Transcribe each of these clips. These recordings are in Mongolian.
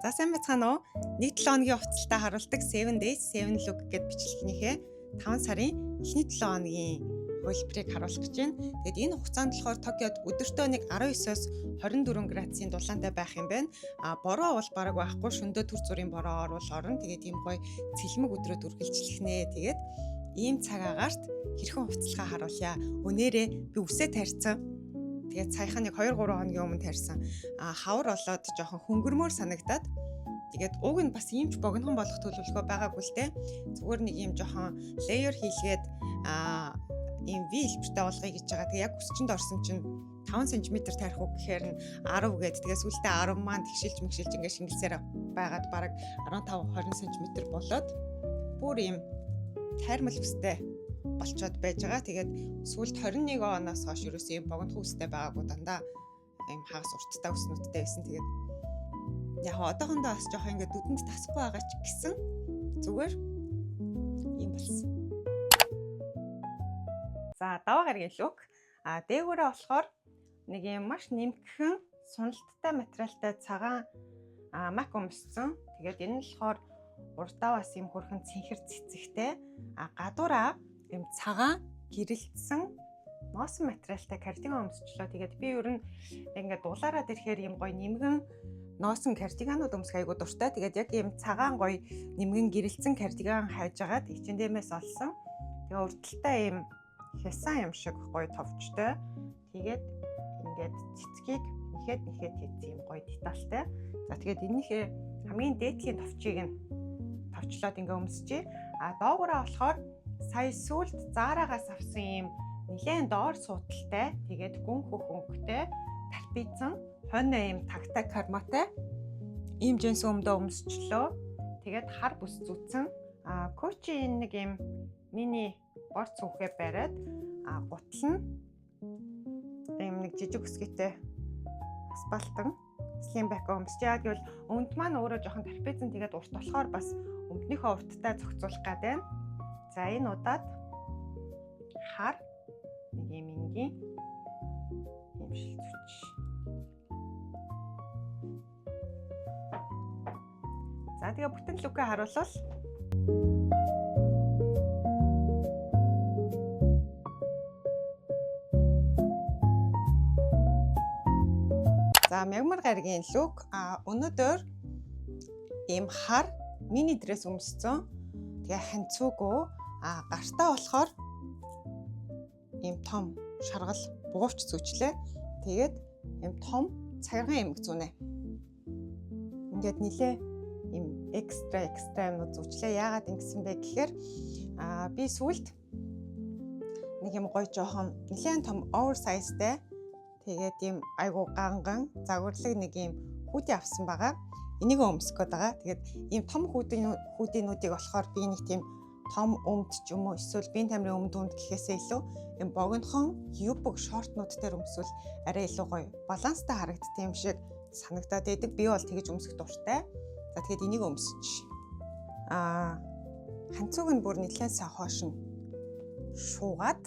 За, сайн байцгаана уу? Нэг 7 хоногийн хувцалтаа харуулдаг 7 Days 7 Look гэд бичлэгнийхээ 5 сарын эхний 7 хоногийн хувилбарыг харуулах гэж байна. Тэгээд энэ хугацаанд болохоор Токиод өдөртөө нэг 19-оос 24 градусын дулаантай байх юм байна. А бороо бол бараг байхгүй, шөндөө түр зуурын бороо орвол орно. Тэгээд ийм гоё цэлмэг өдрөөд үргэлжлэх нэ. Тэгээд ийм цаг агаарт хэрхэн хувцалгаа харуулъя. Өнөөрөө би үсээ тарьсан. Тэгээд саяхан нэг 2 3 хоногийн өмнө тарьсан. А хавар болоод жоохон хөнгөрмөр санагдаад, тэгээд уг нь бас ийм ч богинохон болох төлөвлөгөө байгаагүй л дээ. Зүгээр нэг ийм жоохон layer хийлгээд ийм V хэлбэртэй болгоё гэж байгаа. Тэгээ яг үсчинд орсон чинь 5 см тарих уу гэхээр нь 10 гээд, тэгээ сүүлдээ 10 маань тэгшилж мэгшилж ингээд шингэлсээр байгаад бараг 15 20 см болоод бүр ийм тайрмал үстэй болчоод байж байгаа. Тэгээд сүүлд 21 оноос хойш ерөөсөө ийм богинохон үстэй байгаагүй, дандаа ийм хагас урттай үснүүдтэй байсан. Тэгээд яг одоохондоо бас жоохон ингээд нүдэнд тасахгүй байгаа ч гэсэн зүгээр ийм болсон. За, даваа гарагийн look. А дээгүүрээ болохоор нэг юм маш нэмгхэн суналттай материалтай цагаан мак өмссөн. Тэгээд энэ нь болохоор урдаа бас юм хөрхэн цэнхэр цэцэгтэй. А гадуураа юм цагаан гэрэлтсэн ноосон материалтай кардиган өмсчлөө. Тэгээд би ер нь ингээд дулаараад ирэхээр юм гоё нэмгэн ноосон кардиганууд өмсөх айгуу дуртай. Тэгээд яг ийм цагаан гоё нэмгэн гэрэлтсэн кардиган хайж агаад H&M-ээс олсон. Тэгээ урдталтай ийм хясан юм шиг гоё товчтой. Тэгээд ингээд цэцгийг нэхэд нэхэд хийсэн юм гоё детальтай. За, тэгээд энэнийхээ хамгийн дээдлийн товчийг нь товчлоод ингээ өмсчээ. А доогоороо болохоор сая сүүлд Zara-гаас авсан ийм нэлээн доор суудалтай. Тэгээд гүн хөх өнгөтэй трапецэн хойно ийм тагтай карматай ийм джинс өмдөө өмсчлөө. Тэгээд хар бүс зүүцэн. А Coach энэ нэг ийм мини бор цүнхээ бариад, а гутал нь ийм нэг жижиг өсгийтэй асфальтан sling bag өмсч. Яг гэвэл өмд маань өөрөө жоохон трапецэн, тэгээд урт болохоор бас өмднийхөө урттай зохицуулах гээд байна. За, энэ удаад хар нэг ийм энгийн ийм шил зүүч. За, тэгээ бүтэн look ээ харуулвал. За, мягмар гарагийн look. А өнөөдөр ийм хар мини dress өмссөн. Тэгээ ханцуугүй, а гартаа болохоор ийм том шаргал бугуувч зүүчлээ. Тэгээд ийм том цагирган эмэг зүүнэ. Ингээд нилээ ийм extra extra юмнууд зүүчлээ. Яагаад ингэсэн бэ гэхээр би сүүлд нэг юм гоё жоохон нилээн том oversize-тай, тэгээд ийм айгу ганган загварлаг нэг ийм hoodie авсан байгаа. Энийг өмсөх гээд байгаа. Тэгээд ийм том hoodie нүүдийг болохоор би нэг тийм том өмд ч юм уу эсвэл биеийн тамирын өмд өмд гэхээсээ илүү ийм богинохон юбок шортнууд дээр өмсвөл арай илүү гоё баланстай харагддаг юм шиг санагдаад байдаг. Би бол тэгэж өмсөх дуртай. За, тэгээд энийг өмсч ханцууг нь бүр нэлээд сайн хоош нь шуугаад,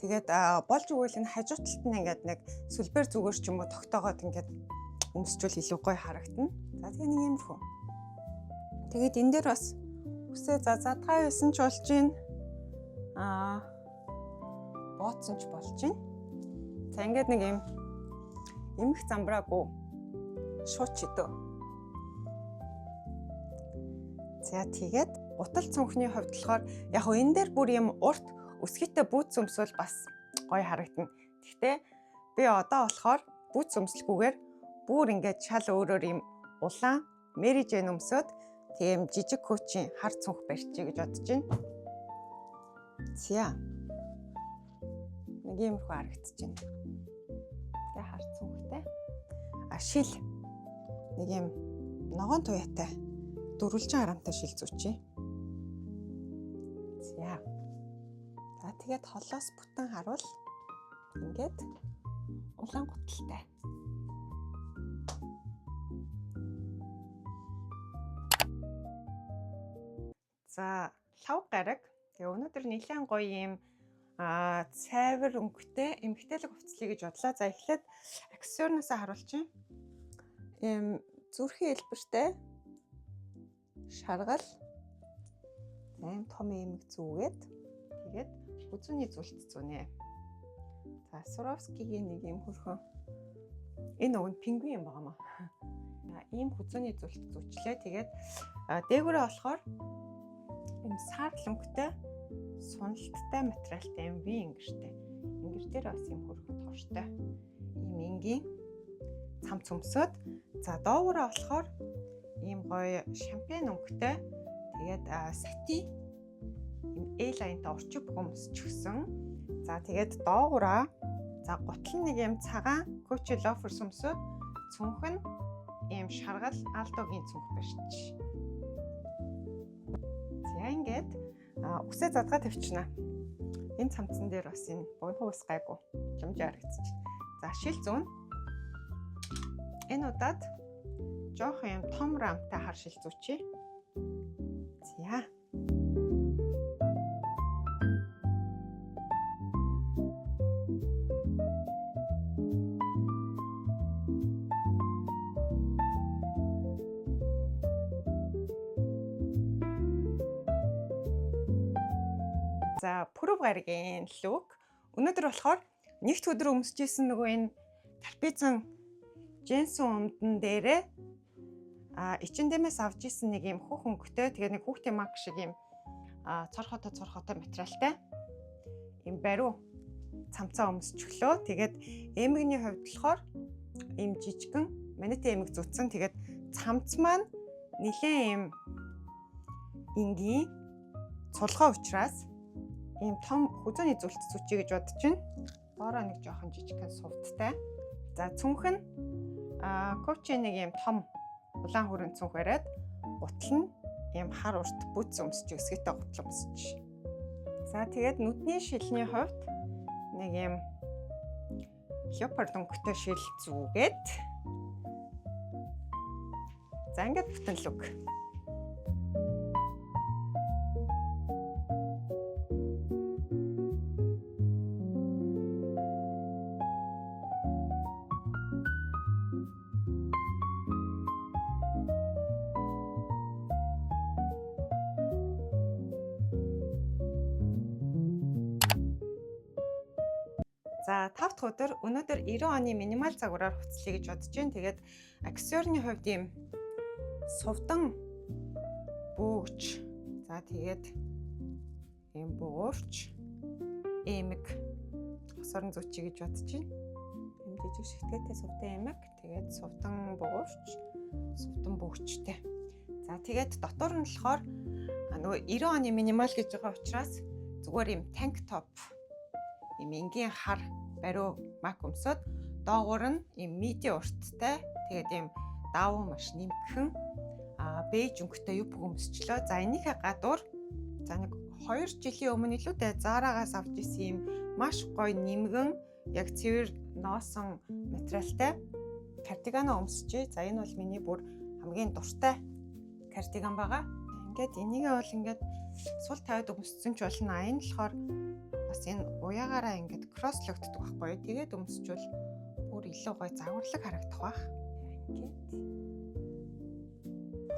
тэгээд болж өгвөл энэ хажуу талд нь ингээд нэг сүлбэр зүгээр ч юм уу тогтоогоод ингээд өмсчүүл илүү гоё харагдана. За, тэгээ нэг иймэрхүү. Тэгээд энэ дээр бас үсээ за задгай байсан ч болж гин, бооцсон ч болж гин. За, ингээд нэг юм эмх замбраагүй шууч өдөө. За, тэгээд гутал цүнхний хувьд болохоор яг хөө энэ дээр бүр юм урт өсгийтэй бүүц өмсвөл бас гоё харагдана. Гэхдээ би одоо болохоор бүүц өмслөхгүйгээр бүр ингээд шал өөрөөр юм улаан Mary Jane өмсөөд тийм жижиг Coach ийн хар цүнх барьчих гэж бодож байна. За. Нэг иймэрхүү харагдаж байна. Тэгээ хар цүнхтэй. А шил нэг юм ногоон туяатай дөрвөлжин харамтай шил зүүчээ. За. За, тэгээд холоос бүтэн харуул ингээд улаан гуталтай. За, лав гараг. Тэгээ өнөөдөр нэлээд гоё юм цайвар өнгөтэй эмгтээлэг хувцлыг гэж бодлоо. За, эхлээд аксессуарнаасаа харуулчих. Ийм Зүрхийн хэлбэртэй шаргал, за ийм том эмэг зүүгээд тэгээд хүзүүний зүлт зүүнэ. За Swarovski-гийн нэг юм хөрхөн энэ уг нь пингвин юм байгаа маа. Ийм хүзүүний зүлт зүүчлээ. Тэгээд дээгүүрээ болохоор ийм саарл өнгөтэй суналттай материалтай юм ви ингэртэй. Ингэр дээр бас ийм хөрхөн тортой. Ийм энгийн цамц өмсөөд, за доогоороо болохоор ийм гоё шампань өнгөтэй, тэгээд сатин ийм A-line-тай орчин бөгөн өмсчихсэн. За тэгээд доогоороо, за гутал нь нэг юм цагаан Gucci loafers өмсөөд, цүнх нь ийм шаргал Aldo-гийн цүнх барьчих. За ингээд үсээ задгаа тавьчихна. Энэ цамцан дээр бас энэ богино ус гайгүй хэмжээ харагдчих. За шил зүүн. Энэ удаад жоохон юм том рамтай хар шил зүүчээ. За. За Пүрэв гаригийн look. Өнөөдөр болохоор нэгд өдөр өмсөж исэн нөгөө энэ трапезан джинсэн өмдөн дээрээ H&M-ээс авч исэн нэг юм хөх өнгөтэй, тэгээ нэг хүүхдийн маг шиг юм цорхотой цорхотой материалтай юм бариу цамцаа өмсчихлөө. Тэгээд эмэгний хувьд болохоор ийм жижигэн манитын эмэг зүүцсэн. Тэгээд цамц маань нэлээд ийм энгийн цулгаа учраас ийм том хүзүүний зүлт зүүчий гэж бодож байна. Доороо нэг жоохон жижигхэн сувдтай. За цүнх нь Coach нэг ийм том улаан хүрэн цүнх бариад, гутал нь ийм хар урт бүц өмсч, өсгийтэй гутал өмсч. За тэгээд нүдний шилний хувьд нэг ийм леопард өнгөтэй шил зүүгээд, за ингээд бүтэн look. За 5 дахь өдөр, өнөөдөр 90 оны минимал загвараар хувцлая гэж бодож байна. Тэгээд аксессуарны хувьд ийм сувдан бөөгч. За тэгээд ийм бөөрч эмэг хосорн зүүчий гэж бодож байна. Ийм жижиг шигтгээтэй сувдан эмэг. Тэгээд сувдан бөөрч, сувдан бөөгчтэй. За тэгээд дотор нь болохоор нөгөө 90 оны минимал гэж байгаа учраас зүгээр ийм tank top, ийм энгийн хар бариу мак өмсөд, доогуур нь ийм миди урттай, тэгээд ийм даавуу маш нэмгхэн бейж өнгөтэй юбка өмсчлөө. За энийхээ гадуур, за нэг 2 жилийн өмнө илүү дээ, Zara-гаас авч исэн ийм маш гоё нэмгэн яг цэвэр ноосон материалтай кардигана өмсчээ. За энэ бол миний бүр хамгийн дуртай кардиган байгаа. Ингээд энийгээ бол ингээд сул тавиад өмссөн ч болно. А энэ болохоор бас энэ уяагаараа ингээд cross логддог байхгүй юу. Тэгээд өмсчвэл бүр илүү гоё загварлаг харагдах байх. Ингээд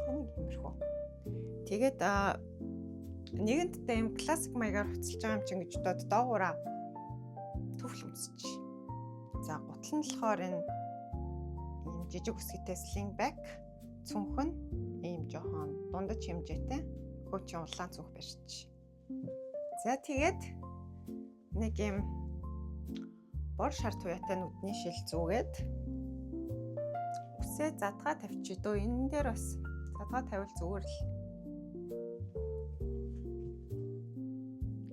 нэг иймэрхүү. Тэгээд нэгэнтээ юм классик маягаар хувцалж байгаа юм чинь гэж бодоод доогуура түфл өмсч. За гутал нь болохоор энэ ийм жижиг өсгийтэй sling bag, цүнх нь ийм жоохон дундаж хэмжээтэй хуучин улаан цүнх барьчих. За тэгээд нэг юм бор шар туяатай нүдний шил зүүгээд үсээ задгаа тавьчих дөө. Энэ дээр бас задгаа тавиул зүгээр л.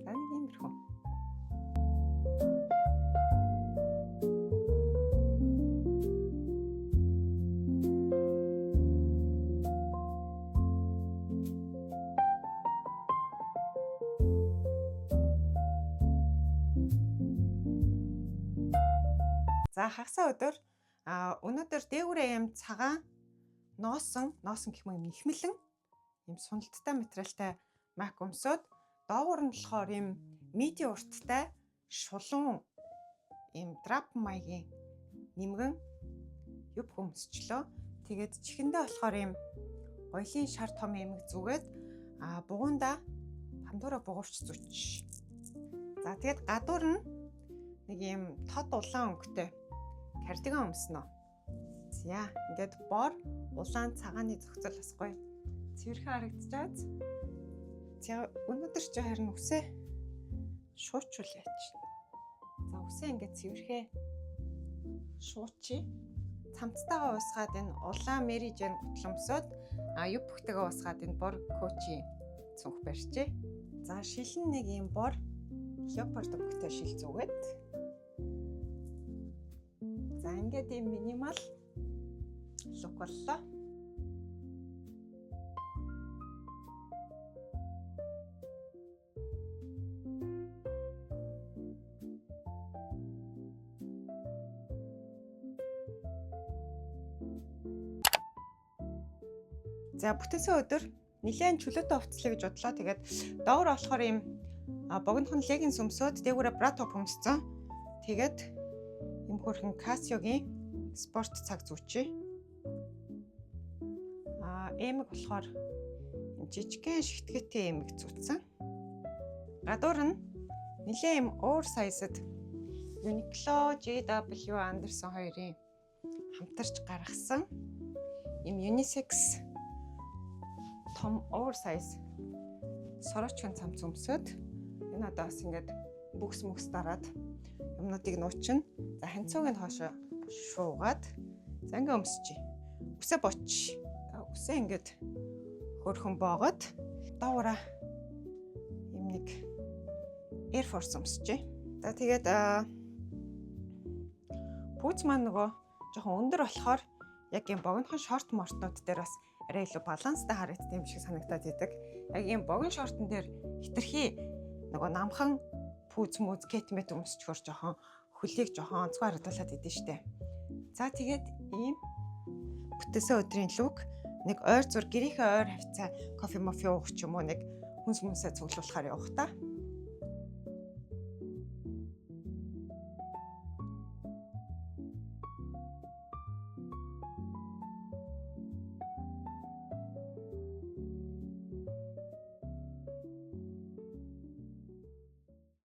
За нэг иймэрхүү. За хагасаа өдөр, өнөөдөр дээгүүрээ юм цагаан ноосон, ноосон гэх юм нэхмэлэн юм суналттай материалтай мак өмсөөд, доогуур нь болохоор юм миди урттай шулуун юм drape маягийн нэмгэн юбка өмсчлөө. Тэгээд чихэндээ болохоор ийм гоёлын шар том эмэг зүгээд бугуунда пандора бугуурч зүч. За тэгээд гадуур нь нэг ийм тод улаан өнгөтэй кардиган өмснө. За ингээд бор улаан цагааны зохицол бас гоё цэвэрхэн харагдчихаад. За өнөөдөр чи харин үсээ шуучулъя чи. За үсээ ингээд цэвэрхэн шуучи. Цамцтайгаа уусгаад энэ улаан Mary Jane гутал өмсөөд юбктэйгээ уусгаад энэ бор Coach цүнх барьжээ. За шилэн нэг ийм бор леопард өнгөтэй шил зүгээд. За ингээд ийм minimal look боллоо. За бүтээсэн өдөр нэлээд чөлөөтэй хувцлаа гэж бодлоо. Тэгээд доогор болохоор ийм богинохон легинс өмсөөд дээгүүрээ bra top өмссөн. Тэгээд ийм хөөрхөн Casio-гийн спорт цаг зүүчээ. Эмэг болохоор жижигхэн шигтгэтэй эмэг зүүцсэн. Гадуур нь нэлээд ийм oversized Uniqlo, JW Anderson хоёрын хамтарч гаргасан ийм unisex том oversize сорочкын цамц өмсөөд энэ одоо бас ингээд бүкс мөкс дараад юмнуудыг нуучин. За ханцууг нь хоошо шуугаад за ингээ өмсчий. Үсээ боч. Үсээ ингээд хөрхөн боогод доогоороо юм нэг Air Force өмсчээ. За тэгээд пүүз маань нөгөө жоохон өндөр болохоор яг юм богинохон шорт мортнууд дээр бас арай илүү баланстай харагддаг юм шиг санагдаад идэг. Яг ийм богино шортон дээр хитрхи нөгөө намхан пүүз мүз кетмет өмсчхөр жоохон хөлийг жоохон онцгой харагдуулаад идэв штэ. За тэгээд ийм бүтээсэн өдрийн look нэг ойр зур гэрийнхээ ойр хавцаа кофе мофи уух ч юм уу нэг хүнс мүнсээ цуглуулахаар явах та.